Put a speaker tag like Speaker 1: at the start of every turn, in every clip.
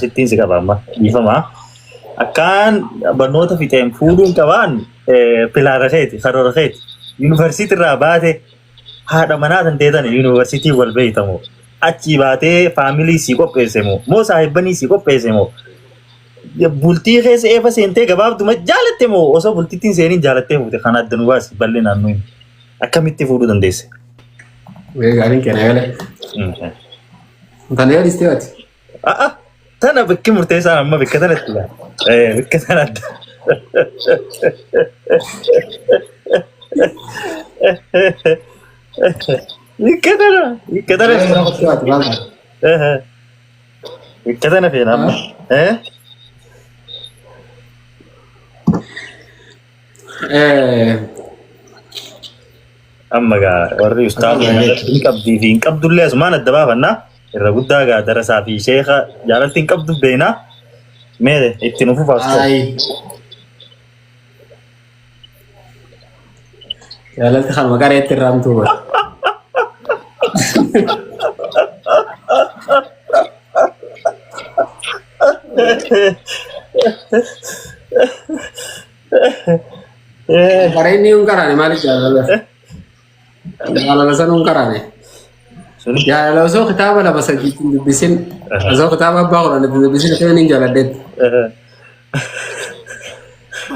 Speaker 1: Sittiin si qaba amma dhiifama. Akkaan barnoota fixeen fuudhuun qabaan pilaana keeti karoora keeti. Yuunivarsiitii irraa baate haadha manaa tan teetan yuunivarsiitii wal beeytamoo achii baatee faamilii sii qopheesse moo moo saahibbanii sii qopheesse moo bultii keessa eefa seentee gabaabduma jaalatte moo osoo bultittiin seeniin jaalattee fuute kan adda nu baasi bal'inaan nuyi akkamitti fuudhuu dandeesse?
Speaker 2: Gaariin kenna galee. Tana yaadistee ati.
Speaker 1: A'a tana bakki murteessaan amma bakka tanatti laa. Eh, bakka tanatti. Bakka tana bakka tana. Eh, bakka tana feena amma. Eh, amma gaa warri ustaaza hin qabdii fi hin qabdullee asumaan adda baafannaa. Irra guddaa gaa darasaa fi sheeka jaalalti hin qabdu beekna. Mee itti nu fufaas ta'u.
Speaker 2: Ayi. Jaalalti kanuma qareetti irraa hamtuu bara. Qareen ni hin qaraane maaliif jaalala? Jaalala sanuu hin qaraane.
Speaker 1: Suni
Speaker 2: Jaalala osoo kitaaba lama sadii hin dubbisin osoo kitaaba abbaa kudhan hin dubbisin isheen hin jaaladhetti.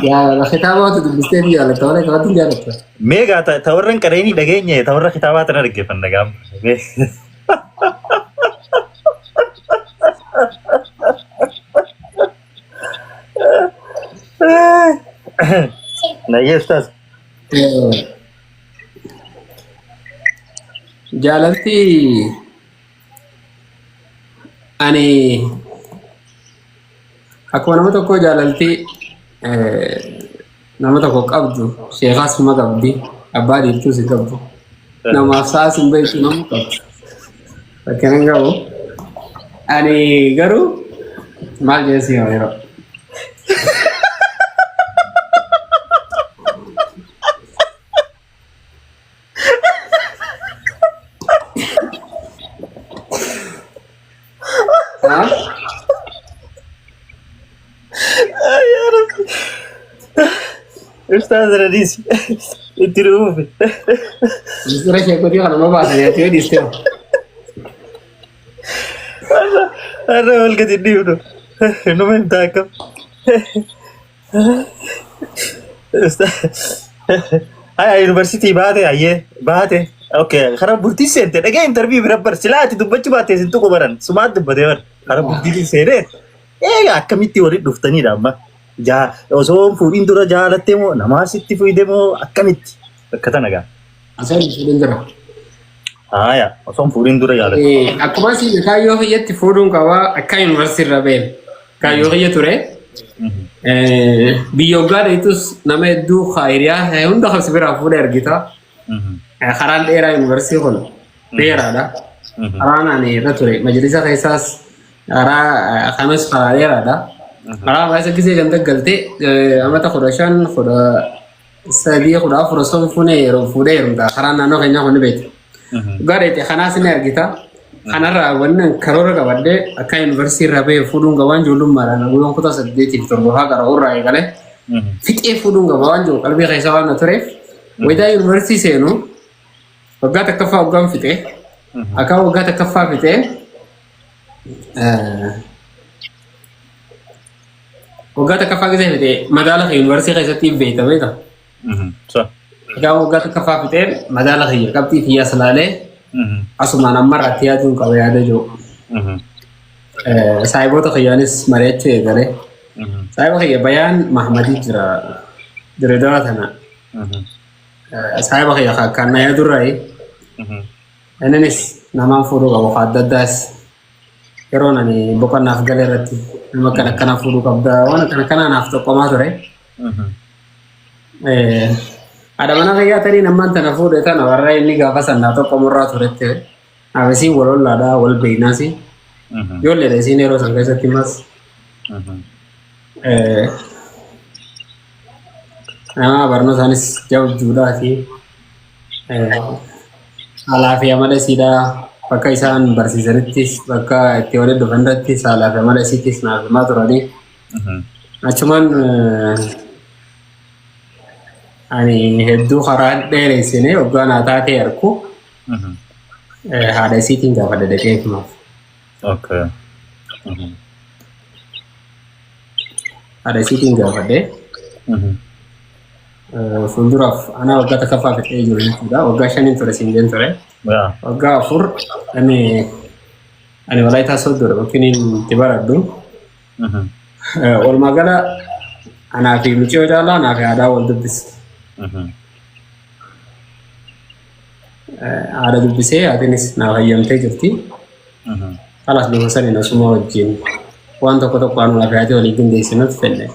Speaker 2: Jaalala kitaaba wanta dubbistee fi jaalatta malee qabatti hin jaalatta.
Speaker 1: Mee gaa ta warra hin qareenii dhageenye ta warra kitaabaa tana dhaggeeffanna gaama. Mee. Nayyee ustaaz.
Speaker 2: Jaalalti ani akkuma nama tokkoo jaalalti nama tokko qabdu sheekaas ma qabdi abbaa dhiiftuus hin qabdu namaaf sa'aas hin beektu nama qabdu rakkina hin qabu. Ani garuu maal jedhee si hima yeroo. Haa?
Speaker 1: Ay, yaa Rabbi. Ustaaz Radiis itti dhufuufi.
Speaker 2: Misira sheekotii kanuma baasanii ati yoo dhiiste hoo?
Speaker 1: Har'a wal gadi dhiibnu. Numa himtaa akkam. Haya yuunivarsiitii baate hayyee baate. Okay karaa bultii seente dhagee intarviyuu bira bar silaa ati dubbachuu baatte isin tuqu baran sumaat dubbatee bar karaa bultii seenee eega akkamitti walitti dhuftanidha amma. Jaa osoo hin fuudhin dura jaalatte moo namaa sitti fuudhe moo akkamitti bakka tana gaa.
Speaker 2: Osoo hin fuudhin dura.
Speaker 1: Haya osoo hin fuudhin dura jaalatte.
Speaker 2: Akkuma siin kaayyoo kiyyatti fuudhuun qabaa akka yuunivarsiitii irra ba'een. Kaayyoo kiyya ture. Biyya hoggaa dheetus nama hedduu hiriyaa hunda kan si biraa fuudhee argita. Karaan dheeraa yuunivarsiitii kun dheeraadha. Karaan ani irra ture majlisa keessaas karaa kanas karaa dheeraadha. Karaa keessa gisee ganda galtee amata 15 13 14 osoo hin fuune yeroo fuudhee heerumta. Karaan naannoo keenyaa kun ni beekta. Dhugaa dheete kanaas ni argita. Kanarraa wanni an karoora qabadhee akka yuunivarsiitii irraa bahee fuudhuun qabaan ijoollummaadhaan guyyaan kutaa saddeetiif torbaffaa qara'uu irraa eegalee fixee fuudhuun qaba waan jiru qalbii keessa waan na tureef wayitaa yuunivarsiitii seenu waggaa takkaffaa waggaan fixee akka waggaa takkaffaa fixee waggaa takkaffaa keessa fixee madaala yuunivarsiitii keessatti beekta beekta. Egaa waggaa takkaffaa fixee madaala kiyya qabxii kiyyaas laalee asumaan amma irratti yaaduun qaba yaada jiru. Saahiboota kiyyaanis mari'achuu eegale. Saahiba kiyya Bayaan Mahamadii jira Direedawaa tana. Saahiba kiyya akkaan na yaadurraayi. Inninis namaan fuudhuu qabu adda addaas yeroon ani boqonnaaf gale irratti nama akkana akkanaa fuudhuu qabda waan akkana akkanaa naaf xoqqomaa ture. Haadha manaa kiyyaa taniin ammaan tana fuudhe tana warra inni gaafa san naa xoqqomurraa turetti. Naaf isiin wal ollaadha wal beeynaasi. Ijoolleedha isiin yeroo san keessatti mas. Nama barnootaanis jabduudhaa fi haalaa fi amala isiidhaa. Bakka isaan barsiisanittis bakka itti walitti dhufanirratti saalaa fi amala isiittis naaf himaa turanii. Achumaan ani hedduu karaa dheeressinee waggaa naa taatee arku haadha isiitiin gaafadhe dhaqee himaaf.
Speaker 1: Okay.
Speaker 2: Haadha isiitiin gaafadhe. Fuulduraaf ana waggaa takkaffaa fixee jiru jechuudha. Waggaa shaniin ture siin jeen ture. Waggaa 4 ani Walaayitaa Sooddoodha bakki inni itti baradhu. Walumaa gala anaa fi mucayyoo caalaa anaa fi haadhaa wal dubbise. Haadha dubbisee haatinis naaf hayyamtee jirti. Kalaas bifa saniin asuma wajjin waan tokko tokko anuma fi haati waliin qindeessinutti fedhe.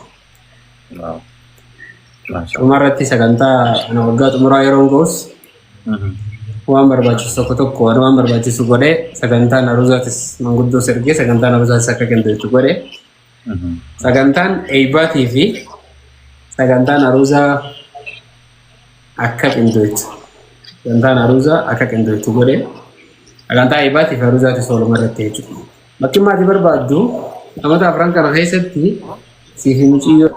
Speaker 2: Dhumarratti sagantaa ana waggaa xumuraa yeroon ga'us waan barbaachisu tokko tokko waan barbaachisu godhee sagantaan aruuzaatis manguddoo ergee sagantaan aruuzaatis akka qindeessu godhe. Sagantaan eebbaatii fi sagantaan aruuzaa akka qindeessu sagantaan aruuzaa akka qindeessu godhe. Sagantaa eebbaatii fi aruuzaatis walumaa irratti jechuudha. Bakki maatii barbaaddu namoota afran kana keessatti siif muciyyoo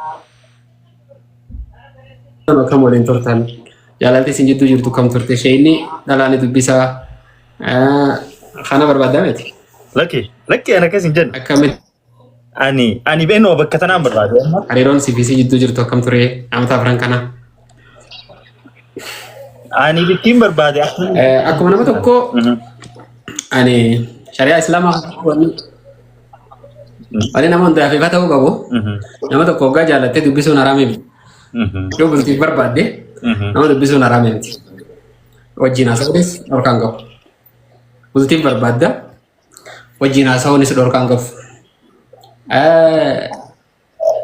Speaker 2: akkam waliin turtan, jaalalti isin jidduu jirtu kam turte, isheenni dhalaani dubbisaa kana barbaaddaa miti.
Speaker 1: Lakki lakki ana akkas hin jennu.
Speaker 2: Akkamitti
Speaker 1: Ani beenoo bakka tanaan barbaade amma.
Speaker 2: Hariiroon siif isii jidduu jirtu akkam ture namoota afran kana?
Speaker 1: Ani bittiin barbaade akkamiin.
Speaker 2: Akkuma nama tokko ani shari'aa islaamaa wanni nama hundaaf ifa ta'uu qabu. Nama tokko hoggaa jaalattee dubbisuun haraamii miti. Yoo bultiif barbaadde nama dubbisuun haraamii miti. Wajjin haasa'uunis dhorkaan qabu. Bultiif barbaadda wajjin haasa'uunis dhorkaan qabu.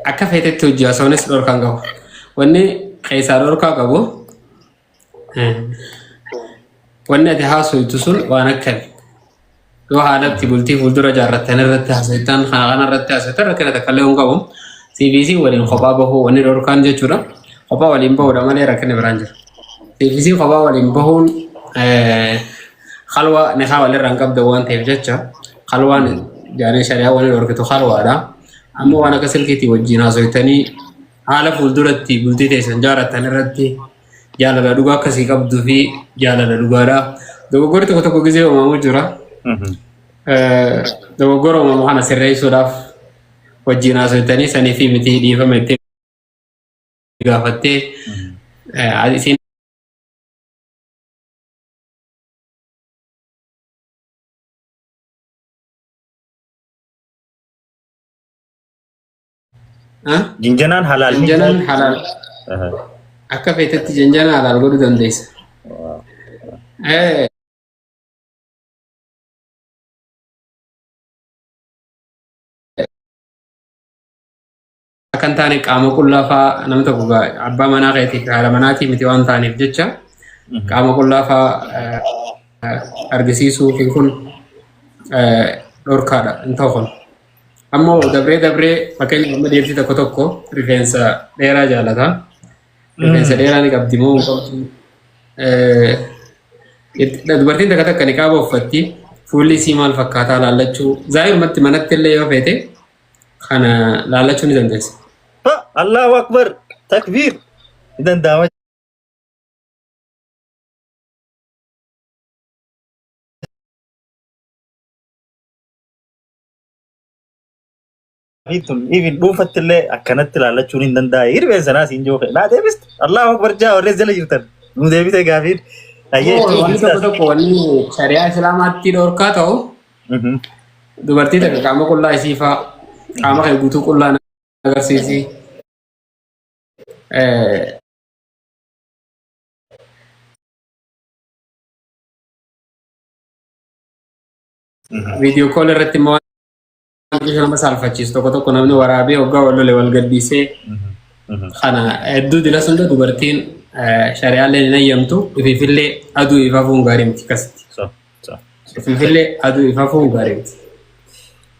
Speaker 2: Akka feetetti hojii haasa'uunis dhorkaan qabu. Wanni keessaa dhorkaa qabu wanni ati haasoftu sun waan akkami. Yoo haalatti bultii fuuldura jaarrattan irratti haasoftan kana kana irratti haasoftan rakkina takka illee hin qabu. CBC waliin kophaa bahuu wanni dhorkaan jechuudha. Kophaa waliin bahuudha malee rakkinni biraan jira. CBC kophaa waliin bahuun kalwaa nikaa walirraa hin qabdan waan ta'eef jecha kalwaan jaanee shari'aa waliin dhorkitu kalwaadha. Amma waan akka silkiitii wajjin haasoftanii haala fuulduratti bultii teessan jaarattan irratti jaalala dhugaa akkasii qabduu fi jaalala dhugaadha. Dogoggorri tokko tokko gisee uumamu jira. Dogoggora uumamu kana sirreessuudhaaf wajjin haasoftanii sanii fi miti dhiifama itti gaafattee isiin
Speaker 1: Jinjanaan halaal.
Speaker 2: Janjanaan halaal. Akka feetetti janjanaa halaal godhuu dandeessa. Akka hin taane qaama qullaa fa'aa namni tokko abbaa manaa keetii fi haadha manaatii miti waan taaneef jecha qaama qullaa fa'aa argisiisuu fi kun dhorkaadha hin ta'u kun. Ammoo dabree dabree fakkeenyaaf amma dhiirti tokko tokko rifeensa dheeraa jaalata. Rifeensa dheeraa ni qabdi moo hin qabdu? Dubartiin takka takka niqaaba uffatti fuulli isii maal fakkaataa laallachuu zaahirumatti manatti illee yoo feete kana laallachuu ni dandeessa.
Speaker 1: Allahu Akbar takbiir ni danda'ama. Tun even dhuunfatti illee akkanatti ilaallachuun hin danda'e. Hirreen sanaa siin jooke. Naa deebiste. Allahu Akbar jaa warreen jala jirtan. Nu deebite gaafiin. Ayyee.
Speaker 2: Wanni tokko tokko wanni shari'aa islaamaatti dhorkaa ta'u dubartii takka qaama qullaa isii faa qaama kee guutuu qullaa agarsiisi. Viidiyoo kool irratti immoo wanti nama saalfachiisu tokko tokko namni waraabee hoggaa wal lole wal gaddisee kana hedduu dila sunda dubartiin shari'aallee hin hayyamtu, ifiifillee aduu ifafuun gaarii miti akkasitti. Ifiifillee aduu ifafuun gaarii miti.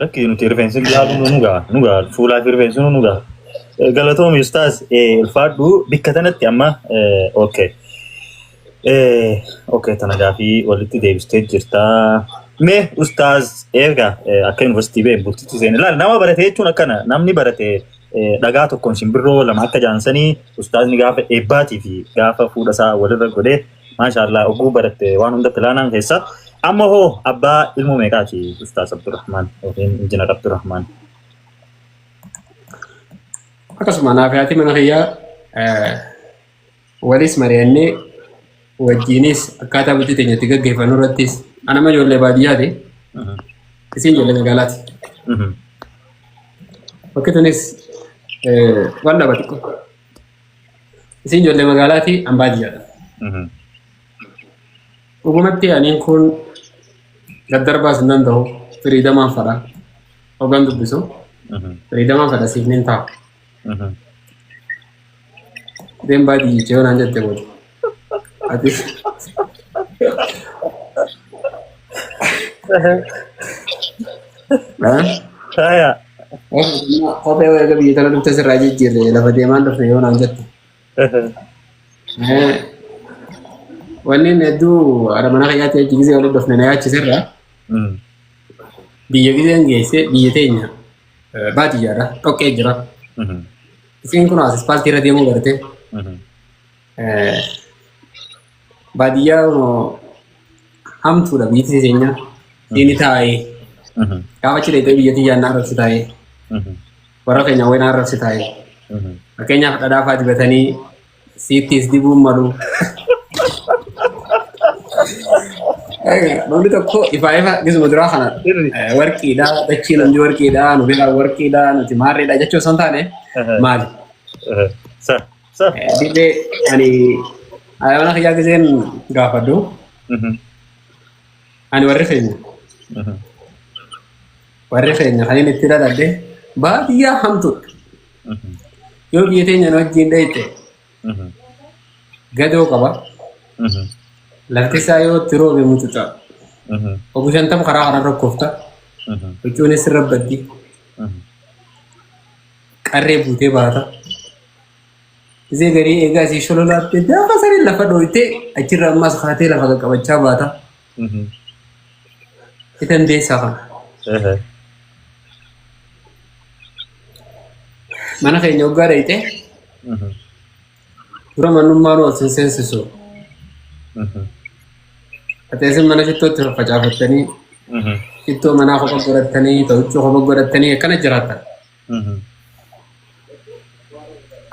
Speaker 1: Lakki nuti rifeensi ilaaluun nu gaha nu gaha, fuulaa fi rifeensi nu gaha. Galatoomi ustaaz, ulfaadhu bikka tanatti amma. Okay. Okay, tana gaafii walitti deebistee jirta. Mee ustaaz erga akka yuunivarsiitii ba'e bultitti seene laal nama barate jechuun akkana namni barate dhagaa tokkoon simbirroo lama akka jaansanii ustaazni gaafa eebbaatii fi gaafa fuudha isaa walirra godhee maashaallah oguu baratte waan hunda pilaanaan keessa. Amma hoo abbaa ilmoo meeqaati ustaaz Abdurrahmaan yookiin injinar Abdurrahmaan?
Speaker 2: Akkasuma naaf haati mana kiyyaa walis mari'annee wajjiinis akkaataa bultii teenya itti gaggeeffannu irrattis anama ijoollee baadiyyaati isiin ijoollee magaalaati. Bakki tunis waan dhaba xiqqoo. Isiin ijoollee magaalaati an baadiyyaadha. Dhugumatti aniin kun daddarbaas hin danda'u firiidamaan fadha. Hogaan dubbisu firiidamaan fadha siif nin ta'a. Deem baadiyyicha yoo naan jette booda. Ati
Speaker 1: Faaya.
Speaker 2: Kophee eega biyya tana dhufte sirraa jijjiirre lafa deemaan dhufne yoo naan jette. Wanni inni hedduu haadha mana kiyyaatti achi gisee walitti dhufne na yaachisirra biyya giseen geesse biyya teenya baadiyyaadha dhoqqee jira. Isiin kun as ispaaltii irra deemuu barte. Baadiyyaa hamtuudha biyyi teenya. Inni taa'ee gaafa achi dheeyxee biyya tiyyaan na arrabsi taa'ee warra keenya wayii na arrabsi taa'ee. Fakkeenyaaf dhadhaa fa'aa dibatanii siittis dibuun malu. Namni tokko ifaa ifa gisuma duraa kana warqiidha, dachiin hundi warqiidha, nu biraa warqiidha, nuti maarreedha jechuu osoo hin taane maali?
Speaker 1: Sa sa.
Speaker 2: Dirree ani ayyaana kiyyaa giseen gaafadhu ani warri keenya kan inni itti dhaladhe baadiyyaa hamtuudha. Yoo biyya teenya nu wajjin dhayxe gadoo qaba. Lafti isaa yoo itti roobe mucuca. Obbo 50 karaa kana rakkoofta. Huccuunis sirra baddi. Qarree buutee baata. Isee garii eegaa isii shololaattee gaafa sanii lafa dhooytee achirra ammas kaatee lafa qaqqabachaa baata. Itan deessaa kana. Mana keenya hoggaa dhayxe dura mannummaan ol sin seensisu. Ati isin mana shittootti faffacaafattanii shittoo manaa kopha godhattanii ta'uccuu kopha godhattanii akkana jiraattan.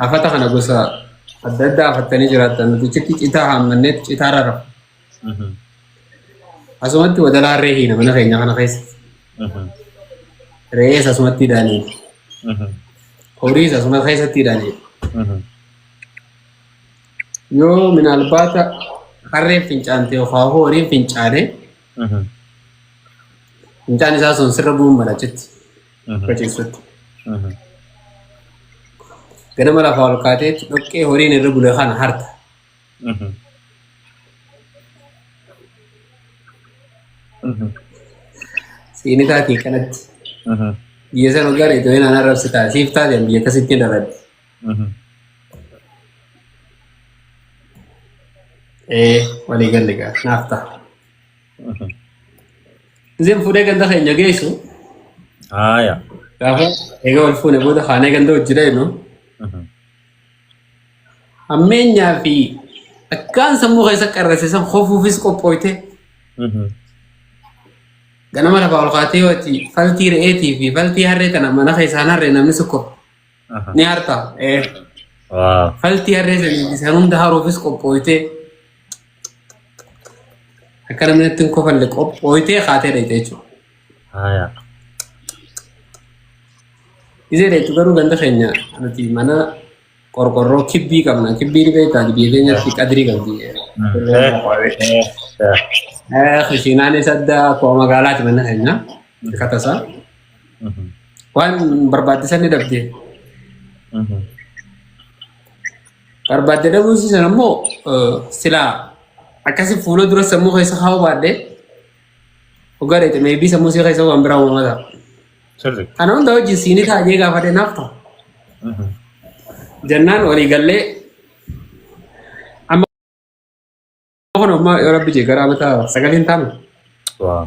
Speaker 2: Afata kana gosa adda addaa afattanii jiraattan nuti achitti citaa haammanneet citaa rarafu. Asumatti wadalaa harree hiina mana keenya kana keessa. Re'ees asumatti hidhaanii. Horiis asuma keessatti hidhaanii. Yoo minaalbaata harreen fincaante yookaan horiin fincaane fincaan isaa sun sirra bu'uun mala achitti. Baceessutti. Ganama lafaa ol kaateetti dhoqqee horiin irra bule kana harta. Siini taatee kanatti. Biyya sana hoggaa dheetu waan arrabsitaa siif taateen biyya akkasitti dhaladhe. Ee walii galle gaa naaf ta'a. Izeen fuudhee ganda keenya geessu
Speaker 1: Haaya.
Speaker 2: gaafa eega wal fuune booda kaanee ganda hojii dhaynu hammeenyaa fi akkaan sammuu keessa qarrasisan hofuufis qophooyte ganama lafaa ol kaatee yoo ati faltii re'eetii fi faltii harree tana mana keessaan harree namni sukko ni harta.
Speaker 1: Waa.
Speaker 2: Faltii harree sanii fi san hunda haruufis qophooyte akka namni natti hin kofalle qophooytee kaatee dhayte jechuudha.
Speaker 1: Haaya.
Speaker 2: Isee dheettu garuu ganda keenya nuti mana qorqorroo kibbii qabna. Kibbii ni beektaa biyya keenyatti qadrii qabdi. Kushiinaanis adda akkuma magaalaati mana keenya. Katasaa. Waan barbaachisan ni dhabde. Barbaadde dhabuun sana immoo silaa akkasi fuula dura sammuu keessa kaa'uu baadhee hoggaa dheete meebii sammuu isii keessa waan biraa uumama ta'a.
Speaker 1: Sirri.
Speaker 2: Kana hunda wajjin siinii taa'ee gaafadhe naaf ta'a. Jennaan walii gallee amma kun amma yoo rabbi jee gara amata sagaliin taanu
Speaker 1: Waa.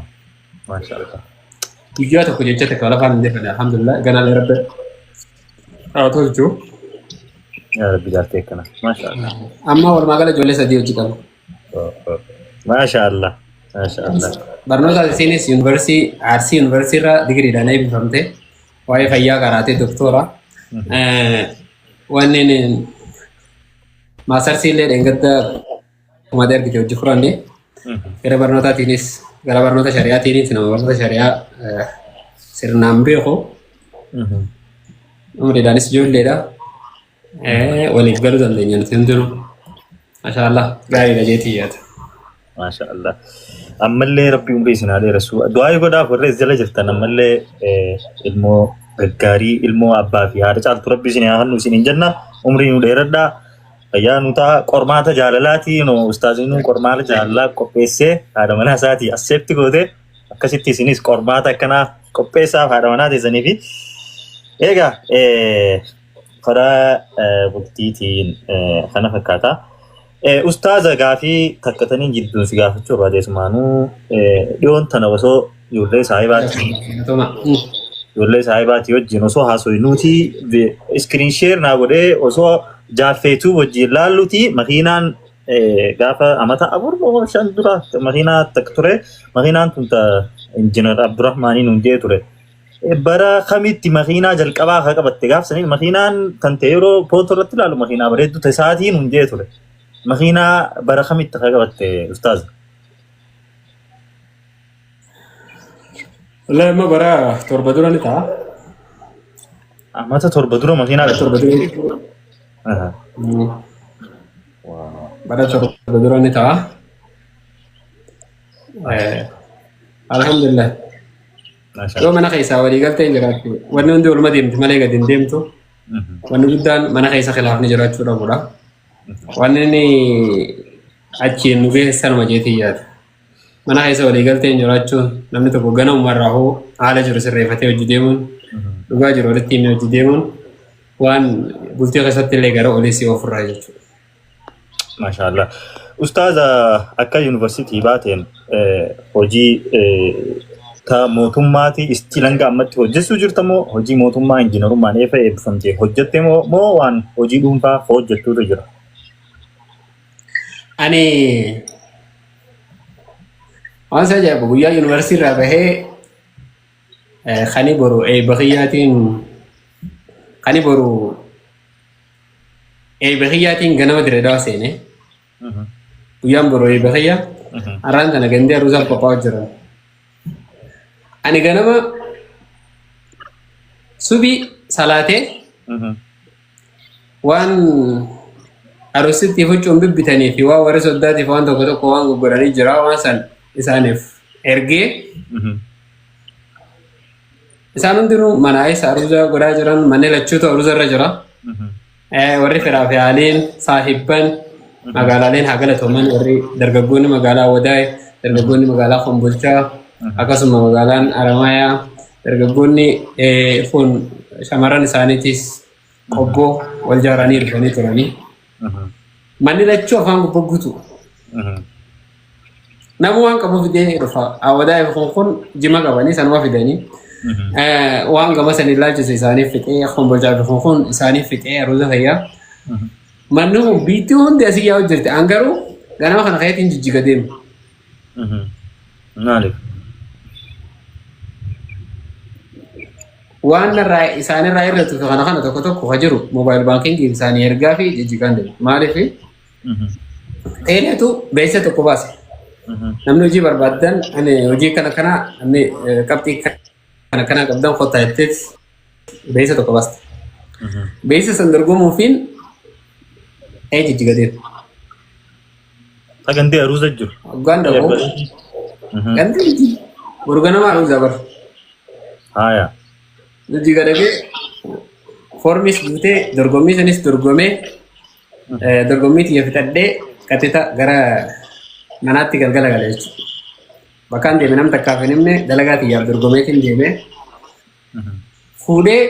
Speaker 1: Maashaallah.
Speaker 2: Guyyaa tokko jecha takka lafaan hin deeffanne alhamdulillah ganaa rabbi haa tolchu.
Speaker 1: Yaa Rabbi jaartee akkana. Maashaallah.
Speaker 2: Amma walumaa gala ijoollee sadii hojii qaba.
Speaker 1: Maashaallah. Maashaallah.
Speaker 2: Barnoota isiinis yuunivarsiitii Arsii yuunivarsiitii irraa digiriidhaan eebbifamte. Waa'ee fayyaa qaraatee doktora. Wanneen maasarsii illee dheengadda kumadee argite hojii furanne. Gara barnootaatiinis gara barnoota shari'aatiinis nama barnoota shari'aa sirnaan beeku. Umriidhaanis ijoolleedha. Waliif galuu dandeenya nuti hundinuu. Maashaallah gaariidha jeetii yaada.
Speaker 1: Maashaallah. Ammallee Rabbi umrii isin haa dheeressu. Du'aa godhaaf warra as jala jirtan ammallee ilmoo gaggaarii ilmoo abbaa fi haadha caaltu Rabbi isin haa kennu isiniin jenna. Umrii nu dheeradhaa. Fayyaa nu ta'a. Qormaata jaalalaati. Nu ustaaziin qormaata jaalalaa qopheessee haadha manaa isaatii accept goote akkasitti isinis qormaata akkanaa qopheessaaf haadha manaa teessanii fi egaa karaa bultiitiin kana fakkaata. Ustaaza gaafii takkatanii jidduun si gaafachuu barbaade sumaanuu dhiyoon tana osoo ijoollee saahibaatti ijoollee saahibaatti wajjin osoo haasofnuuti screen share naa godhee osoo jaaffeetuu wajjin laalluti makiinaan gaafa amata 4 moo 5 dura makiinaa takka ture makiinaan tun ta injiinar Abdurrahmaanii nuun jee ture. Bara kamitti makiinaa jalqabaa akka qabatte gaafsanii makiinaan kan ta'e yeroo footoo irratti ilaalu makiinaa bareedduu ta'e isaatii nuun jee ture. Makiinaa bara kamitti akka qabatte ustaaz?
Speaker 2: Wallahi amma bara 7 dura ni ta'a.
Speaker 1: Amata 7 dura makiinaa
Speaker 2: Bara
Speaker 1: qabatte.
Speaker 2: 7 dura. Bara 7 dura ni ta'a. Alhamdulillah. Yoo mana keessaa walii galtee hin jiraattu wanni hundi waluma deemti malee gadi hin deemtu. Wanni guddaan mana keessa khilaafni jiraachuu dhabudha. Wanni inni achiin nu geesse sanuma jeetii yaada. Mana keessa walii galtee hin jiraachuun namni tokko ganamuma irraa hoo haala jiru sirreeffatee hojii deemuun dhugaa jiru walitti himee hojii deemuun waan bultii keessatti illee gara olii si ofirraa jechuudha.
Speaker 1: Maashaallah. Ustaaza akka yuunivarsiitii baateen hojii ta mootummaati isti hanga ammatti hojjechuu jirta moo hojii mootummaa injiinarummaan eefa eebbifamtee hojjette moo moo waan hojii dhuunfaa hojjettuutu jira?
Speaker 2: Ani waan isa ajaa'ibu guyyaa yuunivarsiitii irraa bahee kani boru eebba kiyyaatiin kani boru eebba kiyyaatiin ganama Dirree Dawaa seene. Guyyaan boru eebba kiyya. Har'aan tana gandee aruusaaf qophaa'u jiran. Ani ganama subii salaatee waan aruusitti huccuun bibbitanii fi waan warri soddaatiif waan tokko tokko waan gurguranii jira waan san isaaniif ergee isaan hundinuu mana isa aruuza godhaa jiran manni lachuutu aruuza irra jira. Warri firaa fi haaliin saahibban magaalaaleen haa galatooman warri dargaggoonni magaalaa Wadaay dargaggoonni magaalaa Kombolchaa akkasuma magaalaan Aramayaa dargaggoonni kun shamarran isaaniitis qobboo wal jaaranii dhufanii turanii. Manni lachuu afaan gubbaa guutu. Nama waan qabu fidee dhufa. Wadaay kun jima qabanii sanuma fidanii. Waan gama sanii ilaalchisu isaaniif fixee Kombolchaa fi kun isaaniif fixee aruuza fayyaa. Manni kun biitti hundi asii yaa'u jirti. An garuu ganama kana keetiin jijjiga deema.
Speaker 1: Maaliif?
Speaker 2: Waan irraa isaanirraa irratti kana kana tokko tokko ka jiru mobile banking isaanii ergaa fi jijjigaan deema. Maaliif? Teeleetu beeksisa tokko baase. Namni hojii barbaaddan ani hojii kana kana namni qabxii kana kana qabdan kottaa jetteet beeksisa tokko baaste. Beeksisa san dorgomuufiin ee jijjiga deema.
Speaker 1: Sagantee aruuza jiru.
Speaker 2: Hoggaan dhaqu gandi jijjiga. Boru ganama aruuza bar.
Speaker 1: Haaya.
Speaker 2: Jijjiga dhaqee foormis guutee dorgommii sanis dorgomee dorgommii xiyya fixadhee qaxita gara manaatti galgala gala jechuudha. Bakkaan deeme nam takkaaf hin himne dalagaa xiyyaaf dorgomeetiin deeme fuudhee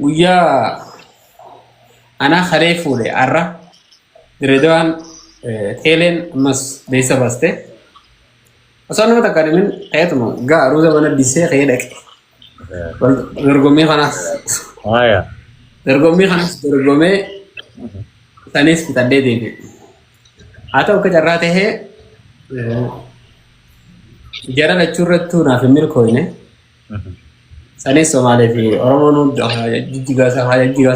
Speaker 2: guyyaa anaa haree fuudhe har'a Direedawaan teeleen ammas beeksisa baaste. Osoo nama takka himin ka'eetuma gaa aruuza mana disee ka'ee dhaqe. Dorgommii kanaas
Speaker 1: Haaya.
Speaker 2: dorgommii kanas dorgomee sanis fixadhee deebi'e. Haa ta'u akka carraa tahee jara lachuu irrattuu naaf hin milkooyne. Sanis Somaalee fi Oromoon jijjigaa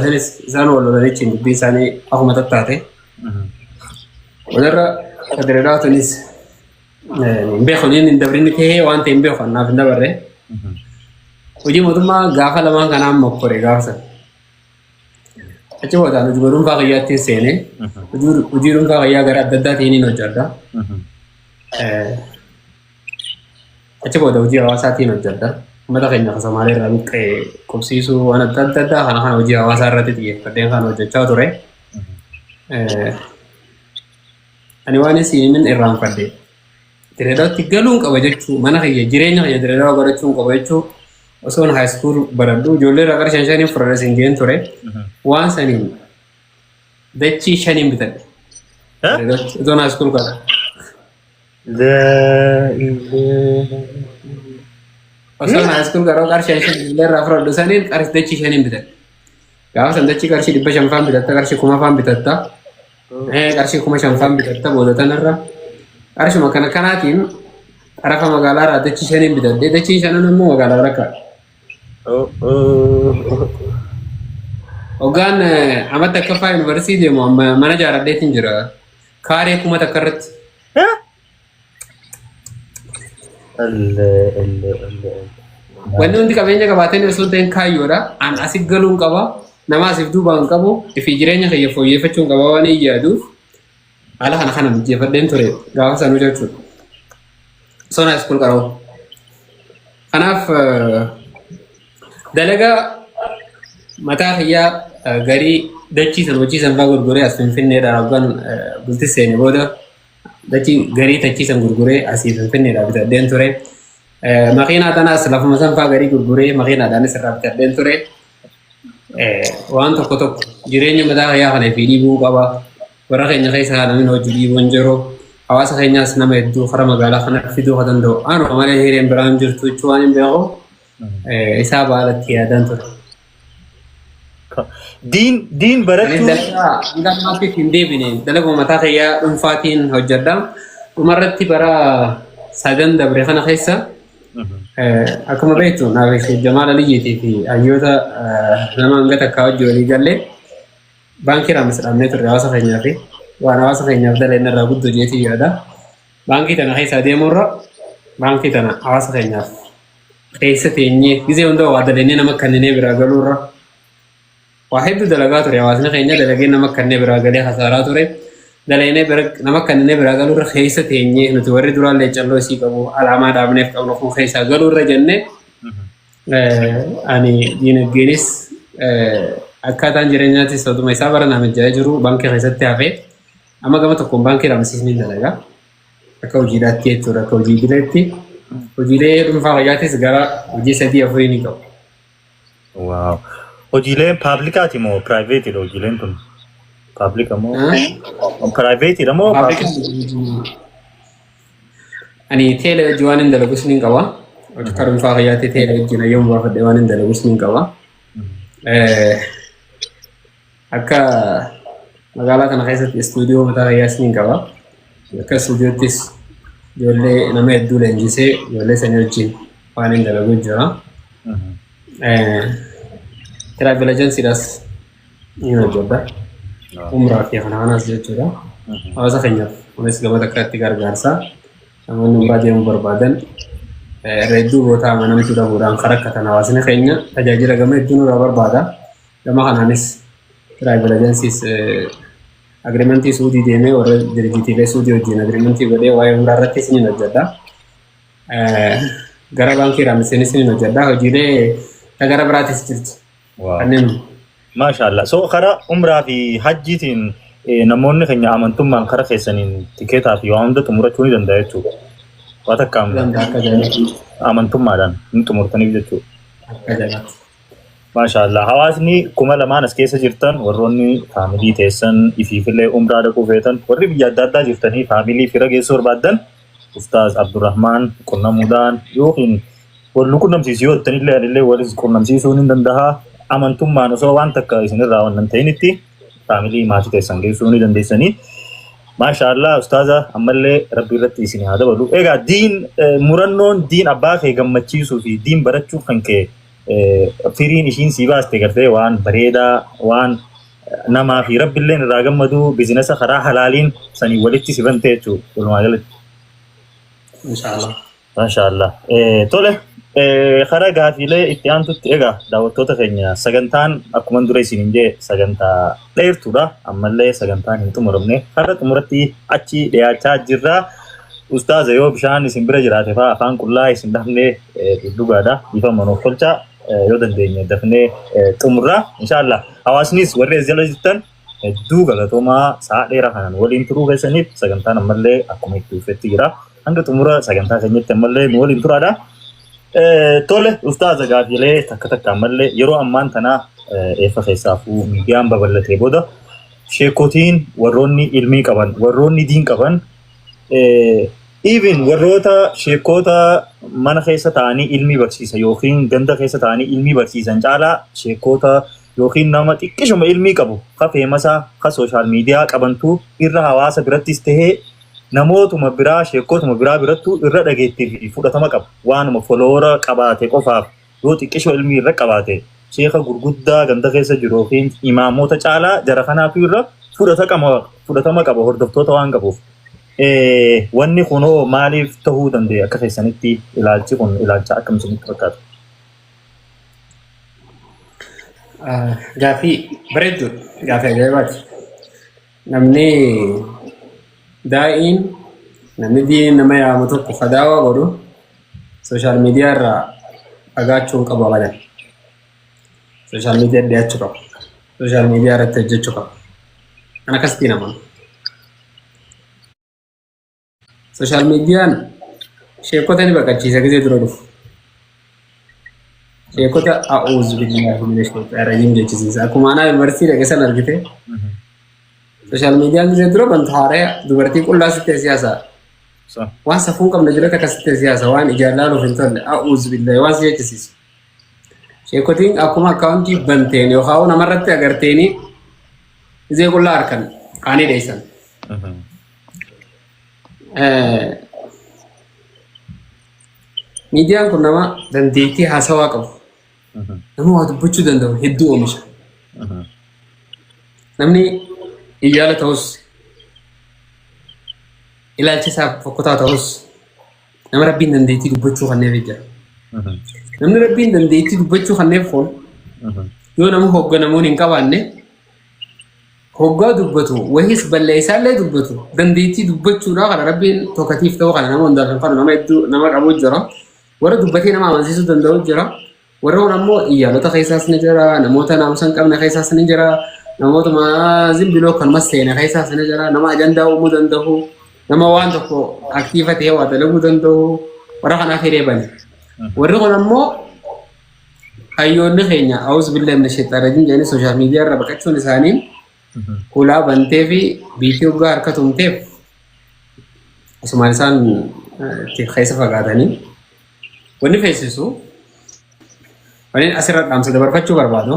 Speaker 2: sanis isaan wal lolanichi dubbii isaanii akkuma tattaate. Walirra Federaalaa tunis hin beeku hin dabrinni tahee waan ta'e hin beeku naaf hin dabarre. Hojii mootummaa gaafa lamaan kanaan mokkore gaafa sana. Achi boodaan hojii dhuunfaa kiyyaatti seenee hojii dhuunfaa kiyyaa gara adda addaatiin hin hojjedha. Achi booda hojii hawaasaatiin hojjedha. Uummata keenya kan Somaalee irraa buqqee qubsiisuu waan adda adda addaa kana kana hojii hawaasaa irratti xiyyeeffadhee kan hojjechaa ture. Ani waan isin himin irraanfadhe. Direedaatti galuun qaba jechuu mana kiyya jireenya kiyya Direedaa godhachuun qaba jechuu osoon high school baradhu ijoollee irraa qarshii 5 5n fudhadhe sin jeen ture. Waan saniin dachii shaniin bitadhe. Direedaatti osoon high school baradhu.
Speaker 1: Laa ilaaha.
Speaker 2: Osoon high school garuu qarshii 5 5 ijoollee irraa fudhadhu saniin qarshii dachii shaniin bitadhe. Gaafa san dachii qarshii 500 faan bitatta, qarshii 1000 faan bitatta. Qarshii 5000 faan bitatta booda tanarra. Qarshuma kana kanaatiin xarafa magaalaa irraa dachii shaniin bitadhe. Dachiin shanan immoo magaalaa rakkaa. Hoggaan amata akkaffaa yuunivarsiitii deemu amma mana jaaradheetiin jira. Kaaree 1000 irratti.
Speaker 1: Allah Allah Allah.
Speaker 2: Wanni hundi qabeenya qabaatanii osoo hin ta'in kaayyoodha. An asi galuun qaba. Nama asiif duubaan qabu. Ifii jireenya kiyya fooyyeffachuun qaba waan hin yaaduuf. Haala kana kana mijeeffadheen ture gaafa sanuu jechuudha. Sona school qaroo. Kanaaf dalagaa mataa kiyyaa garii dachii san hojii san fa'aa gurguree as Finfinneedhaan hoggaan bulti seene booda dachii garii tachii san gurguree asii Finfinneedhaa bitadheen ture. Makiinaa tanaas lafuma san fa'aa garii gurguree makiinaadhaanis irraa bitadheen ture. Waan tokko tokko jireenya mataa kiyyaa kana fi dhiibuu qaba. Warra keenya keessa namni hojii dhiibuu hin jiru. Hawaasa keenyaas nama hedduu karaa magaalaa kana fiduu kan danda'u. Anuma malee hireen biraan jirtu jechuu waan hin beeku. Isaa baalatti yaadaan ture.
Speaker 1: Diin
Speaker 2: Anis
Speaker 1: barachuu
Speaker 2: dalagaa hanga ammaatti hin deebine dalaguma mataa kiyyaa dhuunfaatiin hojjedha. Dhumarratti bara sadan dabre kana keessa akkuma beektu naaf Sheekh Jamaal Aliyyiitii fi hayyoota nama hanga takkaa hojii walii gallee baankii raamis dhaabnee turre hawaasa keenyaa fi waan hawaasa keenyaaf daleen irraa guddoo jeetii yaada. Baankii tana keessa deemurra baankii tana hawaasa keenyaaf keessa teenyee gizee hunda waa dalennee nama kanneenee biraa galuurra waa hedduu dalagaa ture. Hawaasni keenya dalagee nama kannee biraa galee hasaaraa ture. Dalagee nama kanneenee biraa galuurra keessa teenyee nuti warri duraan leecalloo isii qabu alaamaa dhaabneef qabnu kun keessaa galuurra jennee ani diinagdeenis akkaataan jireenyaatis otuma isaa bara nama mijjaa'ee jiru baankii keessatti hafee amma gama tokkoon baankii ramsiisni dalagaa akka hojiidhaatti jechuudha, akka hojii idileetti. Hojiilee dhuunfaa fayyaatis gara hojii sadii afurii ni qabu.
Speaker 1: Wow. Hojiileen publicaati moo privateiidha hojiileen tun? Publica moo privateiidha moo public?
Speaker 2: Ani teelee hojii waan hin dalagus ni qaba. Akka dhuunfaa fayyaatti teelee wajjin yommuu baafadhe waan hin dalagus ni qaba. Akka magaalaa kana keessatti istuudiyoo mataa fayyaas ni qaba. Akka istuudiyoottis ijoollee nama hedduu leenjisee ijoollee sanii wajjin waan hin dalagu jira. Travel agencydhaas ni hojjedha. Umraa fi kana kanas jechuudha. Hawaasa keenyaaf kunis gama takkaatti gargaarsa. Namoonni umraa deemuu barbaadan irra hedduu boota amanamtuu dhabuudhaan kan rakkatan hawaasni keenya tajaajila gama hedduu nurraa barbaada. Gama kanaanis travel agencys agreementii Suudii deemee warra dirjitiilee Suudii wajjin agreementii godhee waa'ee umraa irrattis ni hojjedha. Gara baankii raammiseenis ni hojjedha. Hojiilee gara biraatis jirti. Kanneen
Speaker 1: Maashaallah. So karaa umraa fi hajjiitiin namoonni keenya amantummaan karaa keessaniin tikeetaa fi waan hunda xumurachuu ni danda'a jechuudha. Waa takka
Speaker 2: danda'a akka jaalatti.
Speaker 1: Amantummaadhaan ni xumurtaniif jechuudha.
Speaker 2: Akka jaalatti.
Speaker 1: Maashaallah. Hawaasni 2000 as keessa jirtan, warroonni family teessan ifiifillee umraa dhaquu feetan, warri biyya adda addaa jirtanii family fira geessuu barbaaddan Ustaaz Abdurrahmaan qunnamuudhaan yookiin wal nu qunnamsiisu yoo jettanillee anillee walis qunnamsiisuu ni danda'a. Amantummaan osoo waan takka isinirraa waan hin ta'initti family maatii teessan geessuu ni dandeessanii. Maasha Allah, ustaaza, ammallee rabbi irratti isin haa dabalu. Egaa diin murannoon diin abbaa kee gammachiisuu fi diin barachuu kan kee firiin ishiin sii baaste gartee waan bareedaa, waan namaa fi rabbilleen irraa gammadu, business karaa halaaliin sanii walitti si bante jechuudha walumaa galatti.
Speaker 2: Inshaallah.
Speaker 1: Maasha Allah. Tole, karaa gaafiilee itti aantutti, egaa daawwattoota keenya, sagantaan akkuma dura isiniin jee sagantaa dheertuudha. Ammallee sagantaan hin xumuramne. Karaa xumuratti achi dhiyaachaa jirra. Ustaaza, yoo bishaan isin bira jiraate fa'aa afaan qullaa isin dafnee dhugaadha. Ifa manoof tolchaa, yoo dandeenye dafnee xumurra. Inshaallah hawaasnis warri as jala jirtan hedduu galatoomaa, sa'a dheeraa kanaan waliin turuu keessaniif. Sagantaan ammallee akkuma itti dhufetti jira. Hanga xumura sagantaa keenyatti ammallee nu waliin turaadha. Tole ustaaza, gaafiilee takka takka ammallee. Yeroo ammaan tanaa eeffa keessaafuu miidiyaan babal'atee booda sheekotiin warroonni ilmii qaban, warroonni diin qaban, even warroota sheekota mana keessa ta'anii ilmii barsiisan yookiin ganda keessa ta'anii ilmii barsiisan caalaa sheekota yookiin nama xiqqishuma ilmii qabu ka famous ka social media qabantu irra hawaasa birattis tahee namootuma biraa, sheekotuma biraa birattu irra dhageettii fi fudhatama qaba. Waanuma follower qabaate qofaaf yoo xiqqishoo ilmii irra qabaate sheeka gurguddaa ganda keessa jiru yookiin imaamota caalaa jara kanaatu irra fudhatama qaba hordoftoota waan qabuuf. Wanni kunoo maaliif ta'uu danda'e? Akka keessanitti ilaalchi kun ilaalcha akkam isinitti fakkaata?
Speaker 2: Gaaffii bareedduudha. Gaaffii ajaa'ibaati. Namni daa'iin, namni diin nama yaamu tokko fadaawaa godhu social media irraa fagaachuu hin qabu abadan. Social media dhiyaachuu qaba. Social media irratti hojjechuu qaba. Kan akkasitti namoonni. Social mediaan sheekota ni baqachiisa gisee dura dhufu. Sheekota a'uuzu billaahi mina shayxaani rajiim jechisiisa. Akkuma anaa yuunivarsiitii dhaqe san argite. Social mediaan gisee dura bantu haaraya dubartii qullaa sittee siyaasaa. Waan safuu hin qabne jalatti akkasitti siyaasa, waan ijaan laaluuf hin tolle, a'uuzu billaahi, waan si jechisiisu. Sheekotiin akkuma akkaawuntii banteen yookaan namarratti agarteeni gisee qullaa harkan qaanii dheessan. Miidiyaan kun nama dandeettii haasawaa qabu, nama waa dubbachuu danda'u hedduu oomisha. Namni iyyaala ta'us, ilaalcha isaa fokkotaa ta'us, nama rabbiin dandeettii dubbachuu kanneef jira. Namni rabbiin dandeettii dubbachuu kanneef kun yoo nama hoogganamuun hin qabaanne, hoggaa dubbatu wahis balleessaallee dubbatu, dandeettii dubbachuudhaa kana rabbiin tokkatiif ta'uu kana nama hundaaf hin fanu, nama hedduu nama qabu jira. Warra dubbatee nama amansiisuu danda'u jira. Warra kun ammoo iyyaalota keessaas ni jira, namoota naamusa hin qabne keessaas ni jira, namoota zimbiloo kanuma seene keessaas ni jira, nama ajandaa uumuu danda'u, nama waan tokko active ta'ee waa dalaguu danda'u, warra kanaaf hiree bane. Warri kun ammoo hayyoonni keenya a'uuzu billahi mina shayxaani rajiim jedhanii social media irra baqachuun isaanii hulaa bantee fi biitii hoggaa harka tumteef asumaan isaan itti keessa fagaatanii. Wanni feesisu, wanni asirra dhaamsa dabarfachuu barbaadu,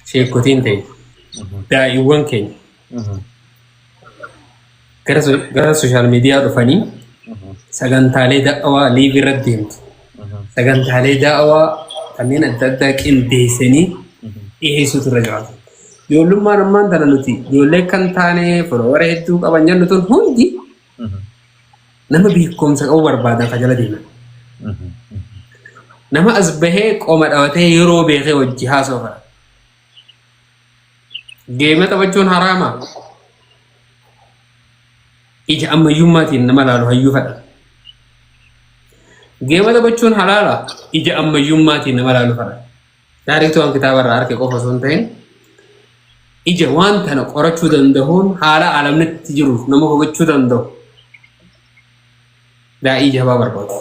Speaker 2: sheekotiin ta'e daa'iiwwan keenya gara social media dhufanii sagantaalee da'awaa live irratti deemtu, sagantaalee da'awaa kanneen adda addaa qindeessanii dhiyeessuutu irra jiraatu. Ijoollummaan ammaan tana nuti ijoollee kan taane follower hedduu qaban jennu tun hundi nama beekumsa qabu barbaadan ka jala deeman. Nama as bahee qoma dhawatee yeroo beekee wajji haasa'u fedha. Game taphachuun haraama. Ija ammayyummaatiin nama laalu hayyuu fedha. Game taphachuun halaala, ija ammayyummaatiin nama laalu fedha. Taariiktuu waan kitaaba irraa arge qofa osoo hin ta'in, ija waan tana qorachuu danda'uun haala alamni itti jiru nama hubachuu danda'u. Daa'ii jabaa barbaadu.